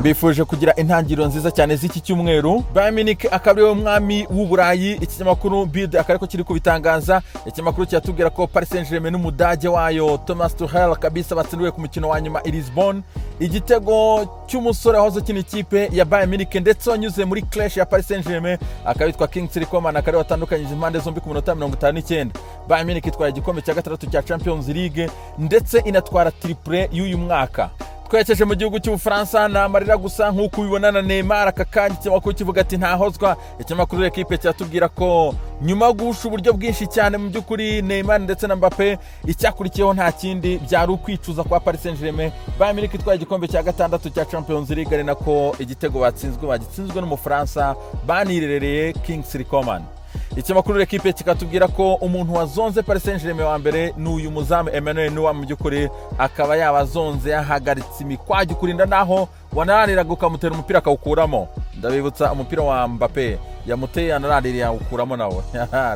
Mbifuje kugira intangiriro nziza cyane z'iki cyumweru. Bayern Munich akaba ariwe mwami w'Uburayi, ikinyamakuru Bild akaba ariko kiri kubitangaza. Ikinyamakuru kiratubwira ko Paris Saint-Germain n'Umudage wayo Thomas Tuchel kabisa batsindiwe ku mukino wa nyuma i Lisbon, igitego cy'umusore wahoze ukina ikipe ya Bayern Munich ndetse wanyuze muri crèche ya Paris Saint-Germain, akaba yitwa Kingsley Coman, akaba ariwe watandukanyije impande zombi ku minota 59. Bayern Munich itwaye igikombe cya gatandatu cya Champions League ndetse inatwara triplé y'uyu mwaka. Twerekeje mu gihugu cy'Ubufaransa, ni amarira gusa nk'uko ubibona na Neymar aka kanya. Ikinyamakuru kivuga ati ntahozwa. Ikinyamakuru L'Equipe kiratubwira ko nyuma yo guhusha uburyo bwinshi cyane mu by'ukuri Neymar ndetse na Mbappe, icyakurikiyeho nta kindi, byari ukwicuza kwa Paris Saint-Germain. Bayern Munich itwaye igikombe cya gatandatu cya Champions League, ari nako igitego batsinzwe bagitsinzwe n'Umufaransa banirereye Kingsley Coman. Ikinyamakuru L'Equipe kikatubwira ko umuntu wazonze Paris Saint-Germain wa mbere ni uyu muzamu Emmanuel Neuer, mu by'ukuri akaba yabazonze, yahagaritse imikwajyo kurinda naho wanarariraga ukamutera umupira akawukuramo. Ndabibutsa umupira wa Mbappe yamuteye anaraririye yawukuramo nawe,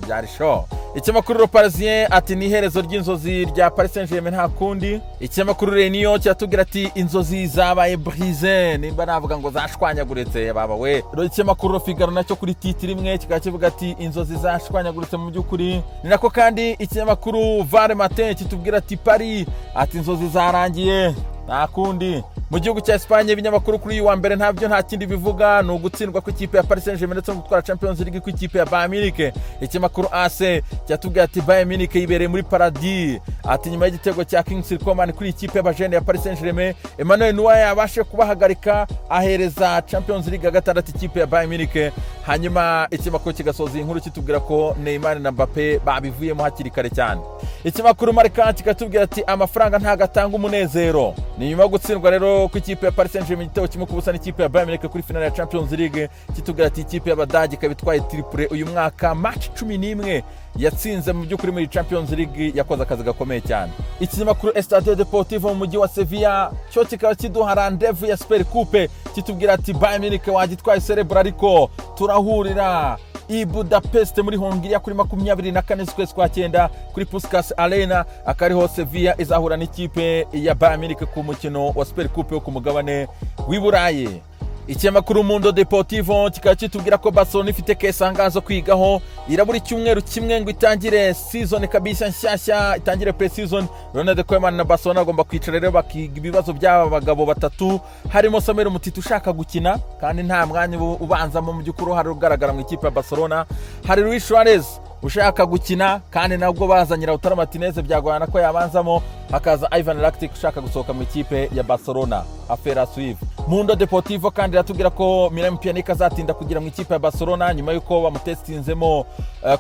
byari show. Ikinyamakuru Le Parisien ati ni iherezo ry'inzozi rya Paris Saint-Germain, nta kundi. Ikinyamakuru L'Union kiratubwira ati inzozi zabaye brisées, nimba navuga ngo zashwanyaguritse baba we. Ikinyamakuru Le Figaro nacyo kuri titre imwe kikaba kivuga ati inzozi zashwanyaguritse mu by'ukuri. Ni nako kandi ikinyamakuru Var Matin kitubwira ati Paris, ati inzozi zarangiye, nta kundi. Mu gihugu cya Espagne, ibinyamakuru kuri uyu wa mbere ntabyo, nta kindi bivuga, ni ugutsindwa kw'ikipe ya Paris Saint-Germain ndetse no gutwara Champions League kw'ikipe ya Bayern Munich. Ikinyamakuru AS cyatubwiye ati Bayern Munich yibereye muri paradis, ati nyuma y'igitego cya Kingsley Coman kuri ikipe y'abajene ya Paris Saint-Germain, Emmanuel Neuer yabashe kubahagarika, ahereza Champions League ya gatandatu ikipe ya Bayern Munich. Hanyuma ikinyamakuru kigasoza iyi nkuru kitubwira ko Neymar na Mbappe babivuyemo hakiri kare cyane. Ikinyamakuru Marca kikatubwira ati amafaranga ntabwo atanga umunezero. Ni nyuma yo gutsindwa rero kw'ikipe ya Paris Saint-Germain igitego 1-0 n'ikipe ya Bayern Munich kuri finale ya Champions League. Kitubwira ati ikipe y'Abadage ikaba itwaye triplé uyu mwaka, match 11 yatsinze mu by'ukuri muri Champions League, yakoze akazi gakomeye cyane. Ikinyamakuru Estadio Deportivo mu mujyi wa Sevilla cyo kikaba kiduha rendez-vous ya Super Coupe, kitubwira ati Bayern Munich wagitwaye célébra, ariko turahurira i Budapest muri Hongiriya kuri 24 z'ukwezi kwa cyenda kuri Puskas Arena, akaba ariho Sevilla izahura n'ikipe ya Bayern Munich ku mukino wa Super Coupe wo ku mugabane w'i Burayi. Ikinyamakuru Mundo Deportivo kikaba kitubwira ko Barcelona ifite kesanga zo kwigaho, irabura icyumweru kimwe ngo itangire season kabisa nshyashya, itangire pre-season. Ronald Koeman na Barcelona bagomba kwicara rero bakiga ibibazo by'aba bagabo batatu, harimo Samuel Umtiti ushaka gukina kandi nta mwanya ubanzamo mu by'ukuri uhari ugaragara mu ikipe ya Barcelona, hari Luis Suarez ushaka gukina kandi nabwo bazanye Lautaro Martinez byagorana ko yabanzamo, hakaza Ivan Rakitic ushaka gusohoka mu ikipe ya Barcelona. Affaire à suivre. Mundo Deportivo kandi iratubwira ko Miralem Pjanic azatinda kugera mu ikipe ya Barcelona nyuma y'uko bamutestinzemo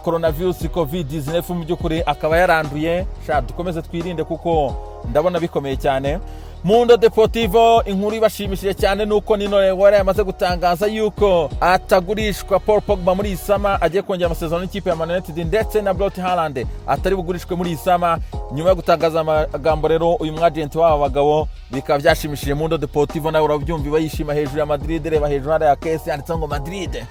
coronavirus COVID-19, mu by'ukuri akaba yaranduye. Sha dukomeze twirinde kuko ndabona bikomeye cyane. Mundo Deportivo, inkuru ibashimishije cyane nuko Mino Raiola yamaze gutangaza yuko atagurishwa Paul Pogba muri iyi summer, agiye kongera amasezerano n'ikipe ya Man United, ndetse na Braut Haaland atari bugurishwe muri iyi summer. Nyuma yo gutangaza amagambo rero uyu mwagenti w'aba bagabo, bikaba byashimishije Mundo Deportivo. Nawe urabyumva, iba yishima hejuru ya Madrid. Reba hejuru hariya kesi yanditseho ngo Madrid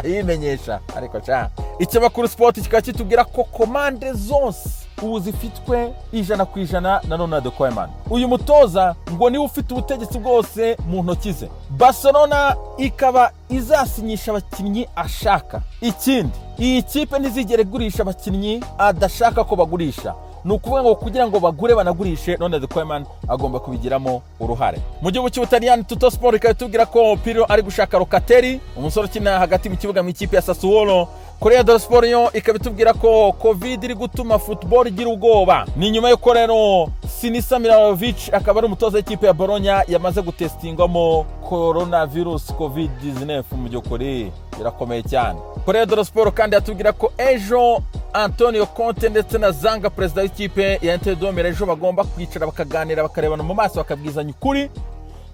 yimenyesha. Ariko ca Ikinyamakuru Sport kikaba kitubwira ko commande zose ubu zifitwe 100% na Ronald Koeman. Uyu mutoza ngo niwe ufite ubutegetsi bwose mu ntoki ze, Barcelona ikaba izasinyisha abakinnyi ashaka. Ikindi, iyi kipe ntizigere igurisha abakinnyi adashaka ko bagurisha. Ni ukuvuga ngo kugira ngo bagure banagurishe, Ronald Koeman agomba kubigiramo uruhare. Mu gihugu cy'Ubutaliyani, Tuttosport ikaba itubwira ko Pirlo ari gushaka Locatelli, umusore ukina hagati mu kibuga mu ikipe ya Sassuolo. Corriere dello Sport yo ikaba itubwira ko COVID iri gutuma football igira ubwoba. Ni nyuma y'uko rero Sinisa Mihajlovic, akaba ari umutoza w'ikipe ya Bologna, yamaze gutestingwamo coronavirus COVID-19. Mu by'ukuri birakomeye cyane. Corriere dello Sport kandi yatubwira ko ejo Antonio Conte ndetse na Zhang, perezida w'ikipe ya Inter de Milan, ejo bagomba kwicara bakaganira, bakarebana mu maso, bakabwizanya ukuri.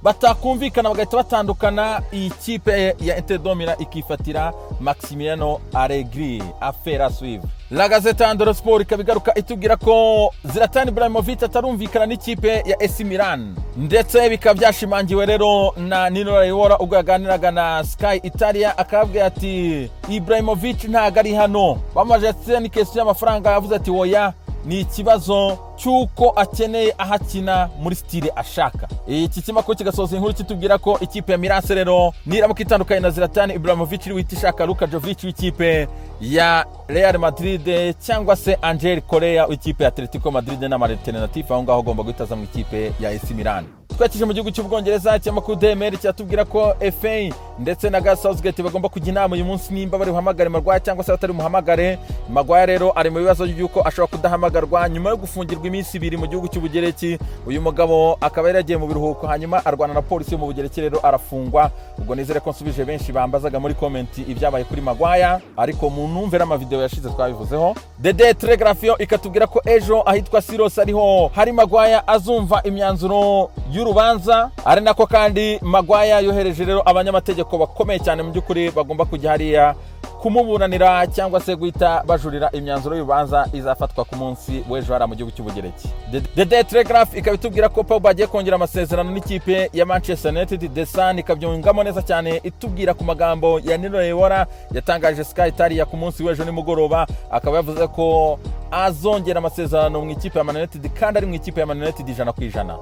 Batakumvikana bagahita batandukana, iyi kipe ya Inter de Milan ikifatira Massimiliano Allegri. Affaire à suivre. La Gazzetta dello Sport ikaba igaruka itubwira ko Zlatan Ibrahimovic atarumvikana n'ikipe ya AC Milan, ndetse bikaba byashimangiwe rero na Mino Raiola ubwo yaganiraga na Sky Italia, akababwira ati Ibrahimovic ntabwo ari hano. Bamaze ati ni question y'amafaranga, yavuze ati oya, ni ikibazo cy'uko cy'uko akeneye aho akina muri style ashaka. Iki kinyamakuru kigasoza inkuru kitubwira ko ikipe ya Milan AC rero niramuka itandukanye na Zlatan Ibrahimovic, iri wita ishaka Luka Jovic w'ikipe ya Real Madrid cyangwa se Angel Correa w'ikipe ya Atletico Madrid n'ama alternative aho ngaho agomba guhita aza mu ikipe ya AC Milan. Twakije mu gihugu cy'Ubwongereza, ikinyamakuru DMR kiratubwira ko FA ndetse na Gareth Southgate bagomba kujya inama uyu munsi nimba bari buhamagare Maguire cyangwa se batari buhamagare Maguire. Rero ari mu bibazo by'uko ashobora kudahamagarwa nyuma yo gufungirwa iminsi 2 mu gihugu cy'Ubugereki. Uyu mugabo akaba yari yagiye mu biruhuko, hanyuma arwana na polisi yo mu Bugereki, rero arafungwa. Ubwo nizere ko nsubije benshi bambazaga muri comment ibyabaye kuri Maguire, ariko mu numve n'amavideo yashize twabivuzeho. The Telegraph yo ikatubwira ko ejo ahitwa Siros ariho hari Maguire azumva imyanzuro y'urubanza, ari nako kandi Maguire yohereje rero abanyamategeko bakomeye cyane mu by'ukuri bagomba kujya hariya kumuburanira cyangwa se guhita bajurira imyanzuro y'urubanza izafatwa ku munsi w'ejo hariya mu gihugu cy'Ubugereki. The Telegraph ikaba itubwira ko Pogba agiye kongera amasezerano n'ikipe ya Manchester United. The Sun ikabyungamo neza cyane itubwira ku magambo ya Mino Raiola yatangaje Sky Italia ku munsi w'ejo nimugoroba, akaba yavuze ko azongera amasezerano mu ikipe ya Man United kandi ari mu ikipe ya Man United 100%.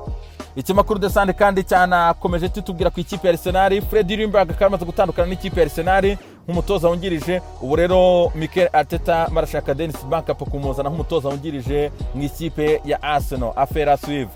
Ikinyamakuru The Sun kandi cyanakomeje kitubwira ku ikipe ya Arsenal. Fred Ljungberg akaba amaze gutandukana n'ikipe ya Arsenal nk'umutoza wungirije. Ubu rero Mikel Arteta marashaka Dennis Bergkamp kumuzana nk'umutoza wungirije mu ikipe ya Arsenal, affaire à suivre.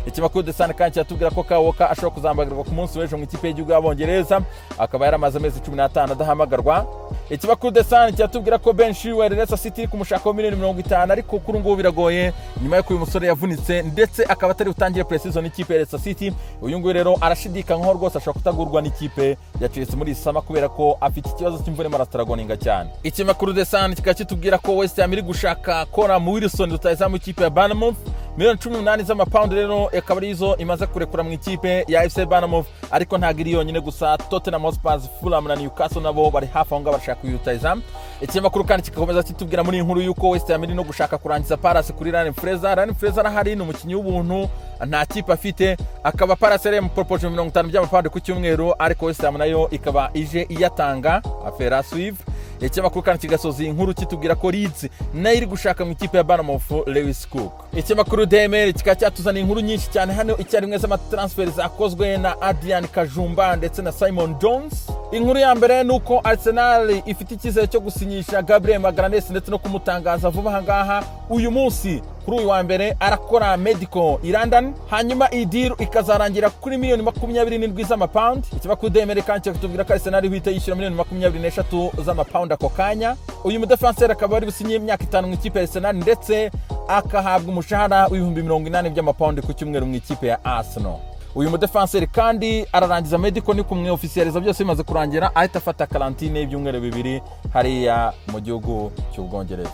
Ikinyamakuru The Sun kandi kiratubwira ko Kyle Walker ashobora kuzahamagarwa ku munsi w'ejo mu ikipe y'igihugu y'Abongereza, akaba yaramaze amezi 15 adahamagarwa. Ikinyamakuru The Sun kiratubwira ko Ben Chilwell, Leicester City iri kumushakaho miliyoni 50, ariko kuri ubu ngubu biragoye nyuma y'uko uyu musore yavunitse ndetse akaba atari butangire pre-season n'ikipe ya Leicester City. Uyu nguyu rero arashidikanywaho rwose, ashobora kutagurwa n'ikipe ya Chelsea muri iyi summer kubera ko afite ikibazo cy'imvune, arastrugglinga cyane. Ikinyamakuru The Sun kikaba kitubwira ko West Ham iri gushaka Callum Wilson, rutahizamu ikipe ya Bournemouth. Miliyoni 18 z'amapawundi rero akaba arizo imaze kurekura mu ikipe ya FC Bournemouth, ariko ntabwo iri yonyine gusa. Tottenham Hotspur, Fulham na Newcastle nabo bari hafi aho ngaho bashaka kuyutahiza. Ikinyamakuru kandi kigakomeza kitubwira muri iyi nkuru y'uko West Ham iri no gushaka kurangiza Palace kuri Ryan Fraser. Ryan Fraser arahari, ni umukinnyi w'ubuntu, nta kipe afite, akaba Palace yari yamuporopoje 50 by'amapawundi ku cyumweru, ariko West Ham nayo ikaba ije iyatanga, affaire à suivre. Ikinyamakuru kandi kigasoza iyi nkuru kitubwira ko Leeds nayo iri gushaka mu ikipe ya Bournemouth Lewis Cook. Ikinyamakuru DMR kikaba cyatuzaniye inkuru nyinshi cyane hano icyarimwe z'amatransfer zakozwe na Adrian Kajumba ndetse na Simon Jones. Inkuru ya mbere ni uko Arsenal ifite icyizere cyo gusinyisha Gabriel Magalhaes ndetse no kumutangaza vuba aha ngaha. Uyu munsi, kuri uyu wa mbere, arakora medical i London, hanyuma iyi deal ikazarangira kuri miliyoni 27 z'amapawundi. Ikinyamakuru DMR kandi kikatubwira ko Arsenal ihita yishyura miliyoni 23 z'amapawundi ako kanya. Uyu mudefanseri akaba ari businye imyaka 5 mu ikipe ya Arsenal ndetse akahabwa umushahara w'80,000 by'amapawundi ku cyumweru mu ikipe ya Arsenal. Uyu mudefanseri kandi ararangiza medical, ni kumwofisiyaliza byose bimaze kurangira, ahita afata quarantine y'ibyumweru 2 hariya mu gihugu cy'Ubwongereza.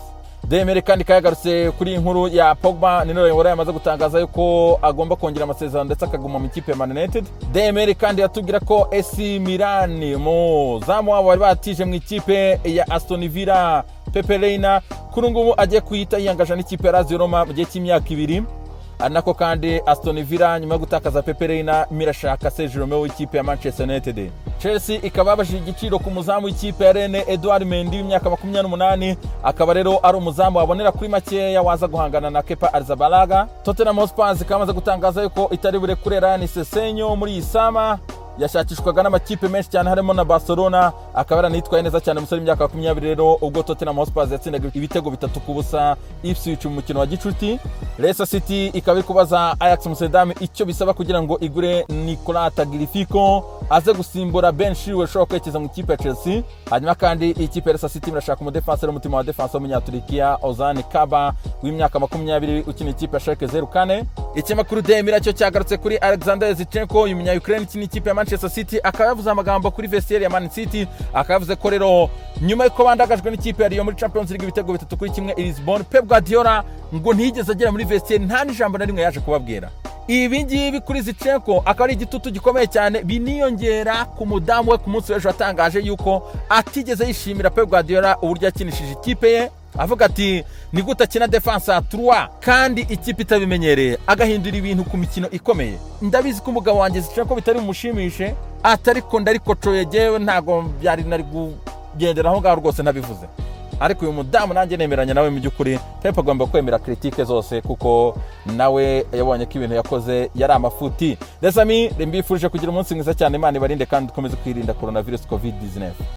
DMR kandi kayagarutse kuri iyi nkuru ya Pogba. Mino Raiola yamaze gutangaza yuko agomba kongera amasezerano ndetse akaguma mu ikipe ya Man United. DMR kandi yatubwira ko AC Milan, muzamu wabo bari batije mu ikipe ya Aston Villa, Pepe Reina, kuri ngubu agiye kuhita yiyangaja n'ikipe ya Lazio Roma mu gihe cy'imyaka 2. Ari nako kandi Aston Villa, nyuma yo gutakaza Pepe Reina, mirashaka Sergio Romero w'ikipe ya Manchester United. Chelsea ikaba yabajije igiciro ku muzamu w'ikipe ya Rennes, Edouard Mendy w'imyaka 28, akaba rero ari umuzamu wabonera kuri makeya waza guhangana na Kepa Arrizabalaga. Tottenham Hotspur ikaba yamaze gutangaza yuko itari burekure Ryan Sessegnon muri iyi summer. Yashakishwaga n'amakipe menshi cyane harimo na Barcelona, akaba yaranitwaye neza cyane umusore w'imyaka 20 rero ubwo Tottenham Hotspur yatsindaga ibitego 3-0 Ipswich mu mukino wa gicuti. Leicester City ikaba iri kubaza Ajax Amsterdam icyo bisaba kugira ngo igure Nicolas Tagliafico aze gusimbura Ben Chilwell ushobora kwerekeza mu ikipe ya Chelsea. Hanyuma kandi ikipe ya Leicester City irashaka umudefanseri w'umutima wa defense w'umunyaturikiya Ozan Kabak w'imyaka 20 ukina ikipe ya Schalke 04. Ikinyamakuru Demira cyo cyagarutse kuri Alexander Zinchenko, uyu munya Ukraine ukina ikipe ya Manchester City, akaba yavuze amagambo kuri vestiaire ya Man City. Akaba yavuze ko rero nyuma y'uko bandagajwe n'ikipe ya Lyon muri Champions League ibitego 3-1 i Lisbon, Pep Guardiola ngo ntiyigeze agera muri vestiaire, nta n'ijambo na rimwe yaje kubabwira. Ibi ngibi kuri Zinchenko akaba ari igitutu gikomeye cyane, biniyongera ku mudamu we ku munsi w'ejo watangaje yuko atigeze yishimira Pep Guardiola uburyo yakinishije ikipe ye, avuga ati: "Ni gute akina défense à trois kandi ikipe itabimenyereye, agahindura ibintu ku mikino ikomeye?" Ndabizi ko umugabo wanjye Zinchenko bitari bumushimishe, ati ariko ndarikocoye, jyewe ntabwo byari nari kugendera aho ngaho rwose ntabivuze. Ariko uyu mudamu nanjye nemeranya nawe. Mu by'ukuri Pep agomba kwemera critique zose, kuko nawe yabonye ko ibintu yakoze yari amafuti. Les amis, mbifurije kugira umunsi mwiza cyane. Imana ibarinde kandi dukomeze kwirinda coronavirus COVID-19.